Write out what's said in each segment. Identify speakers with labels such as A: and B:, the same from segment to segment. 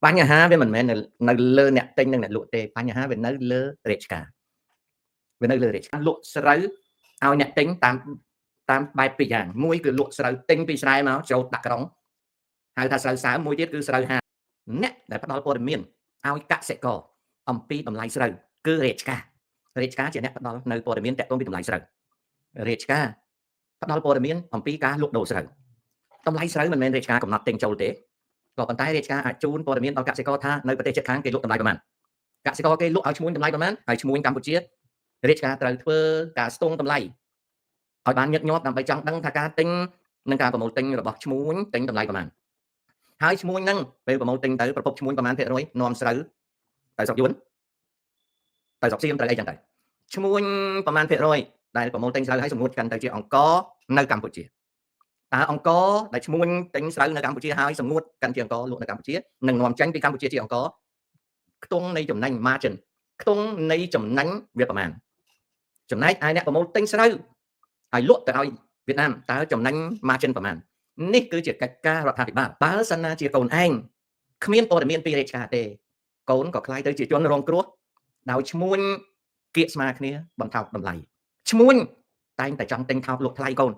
A: បញ្ហាវាមិនមែននៅលើអ្នកទិញនិងអ្នកលក់ទេបញ្ហាវានៅលើរាជការវានៅលើរាជការលក់ស្រូវឲ្យអ្នកទិញតាមបែបពីរយ៉ាងមួយគឺលក់ស្រូវទិញពីស្រែមកច្រូតដាក់ក្រុងហៅថាស្រូវសើមមួយទៀតគឺស្រូវហាអ្នកដែលផ្ដល់ព័ត៌មានឲ្យកសិករអំពីតម្លៃស្រូវគឺរាជការរាជការជាអ្នកផ្ដល់នៅព័ត៌មានតាក់ទងពីតម្លៃស្រូវរាជការផ្ដល់ព័ត៌មានអំពីការលក់ដូរស្រូវតម្លៃស្រូវមិនមែនរាជការកំណត់ទិញចូលទេក៏ប៉ុន្តែរាជការអាចជូនព័ត៌មានដល់កសិករថានៅប្រទេសជិតខាងគេលក់តម្លៃប្រមាណកសិករគេលក់ឲ្យឈ្មួញតម្លៃប្រមាណហើយឈ្មួញកម្ពុជារាជការត្រូវធ្វើការស្ទង់តម្លៃឲ្យបានញឹកញាប់ដើម្បីចង់ដឹងថាការទិញនិងការប្រមូលទិញរបស់ឈ្មួញទិញតម្លៃប្រមាណហើយឈ្មួញហ្នឹងពេលប្រមូលទិញទៅប្រភពឈ្មួញប្រមាណភាគរយនាំស្រូវទៅស្រុកយួនទៅស្រុកសៀមត្រូវអីចឹងទៅឈ្មួញប្រមាណភាគរយដែលប្រមូលទិញស្រូវហើយសម្ងួតកាន់ទៅជាអង្ករនៅកម្ពុជាតើអង្ករដែលឈ្មួញទិញស្រូវនៅកម្ពុជាហើយសម្ងួតកាន់ជាអង្ករលក់នៅកម្ពុជានិងនាំចេញពីកម្ពុជាជាអង្ករខ្ទង់នៃចំណេញ margin ខ្ទង់នៃចំណេញវាប្រមាណចំណែកឯអ្នកប្រមូលទិញស្រូវហើយលក់ទៅឲ្យវៀតណាមតើចំណេញ margin ប្រមាណនេះគឺជាកិច្ចការរដ្ឋាភិបាលបើសិនណាជាកូនឯងគ្មានព័ត៌មានពីរាជការទេកូនក៏ក្លាយទៅជាជនរងគ្រោះដោយឈ្មួញគៀកស្មាគ្នាបន្ថោកតម្លៃឈ្មួញតែងតែចង់ទិញថោកលក់ថ្លៃកូន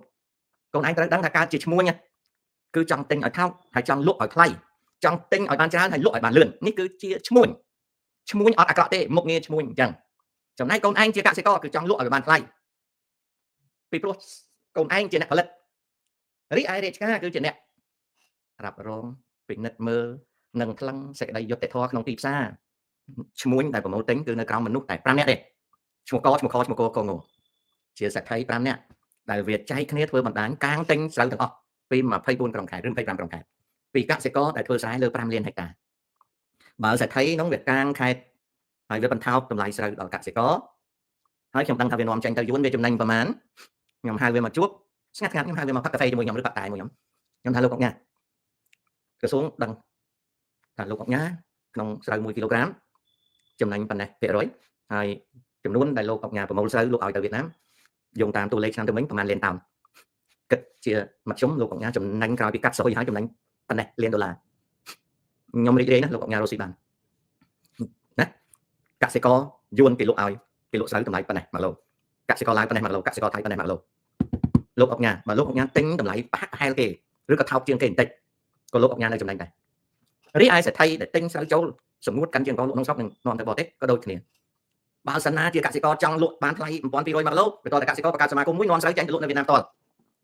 A: កូនឯងត្រូវដឹងថាកើតជាឈ្មួញគឺចង់ទិញឲ្យថោកហើយចង់លក់ឲ្យថ្លៃចង់ទិញឲ្យបានច្រើនហើយលក់ឲ្យបានលឿននេះគឺជាឈ្មួញឈ្មួញអត់អាក្រក់ទេមុខងារឈ្មួញអញ្ចឹងចំណែកកូនឯងជាកសិករគឺចង់លក់ឲ្យបានថ្លៃពីព្រោះកូនឯងជាអ្នកផលិតរីឯរាជការគឺជាអ្នករ៉ាប់រងពិនិត្យមើលនិងថ្លឹងសេចក្តីយុត្តិធម៌ក្នុងទីផ្សារឈ្មួញដែលប្រមូលទិញគឺនៅក្រោមមនុស្សតែ5នាក់ទេឈ្មោះកឈ្មោះខឈ្មោះកកងជាសេដ្ឋី5នាក់ដែលវាចែកគ្នាធ្វើបណ្ដាញកាងទិញស្រូវទាំងអស់ពី24ក្រុងខេត្តឬ25ក្រុងខេត្តពីកសិករដែលធ្វើស្រែលើ5លានហិកតាបើសេដ្ឋីនោះវាកាងខេត្តហើយវាបន្ថោកតម្លៃស្រូវដល់កសិករហើយខ្ញុំដឹងថាវានាំចេញទៅយួនវាចំណេញប្រមាណខ្ញុំហៅវាមកជួបស្ងាត់ស្ងាត់ខ្ញុំហៅវាមកផឹកកាហ្វេជាមួយខ្ញុំឬផឹកតែមួយខ្ញុំខ្ញុំថាលោកអុកញ៉ាក្រសួងដឹងថាលោកអុកញ៉ាក្នុងស្រូវ1គីឡូក្រាមចំណេញប៉ុណ្ណេះភាគរយហើយចំនួនដែលលោកអុកញ៉ាប្រមូលស្រូវលោកឲ្យទៅវៀតណាមយោងតាមតួលេខឆ្នាំទៅវិញប្រហែលលានតោនគិតជាមធ្យមលោកអុកញ៉ាចំណេញក្រោយពីកាត់ស្រុយហើយចំណេញប៉ុណ្ណេះលានដុល្លារខ្ញុំរីករាយណាស់លោកអុកញ៉ារស់ស៊ីបានណាកសិករយួនគេលក់ឲ្យគេលក់ស្រូវតម្លៃប៉ុណ្ណេះ1គីឡូកសិករឡាវប៉ុណ្ណេះ1គីឡូកសិករថៃប៉ុណ្ណេះ1គីឡូលោកអុកញ៉ាបើលោកអុកញ៉ាទិញតម្លៃប្រហាក់ប្រហែលគេឬក៏ថោកជាងគេបន្តិចក៏លោកអុកញ៉ានៅចំណេញដែររីឯសេដ្ឋីដែលទិញស្រូវចូលសម្ងួតកាន់ជាងកងលក់ក្នុងស្រុកនឹងនាំទៅបរទេសក៏ដូចគ្នាបើសិនណាជាកសិករចង់លក់បានថ្លៃ1200 1គីឡូវាតតែកសិករបង្កើតសមាគមមួយនាំស្រូវចេញទៅលក់នៅវៀតណាមផ្ទាល់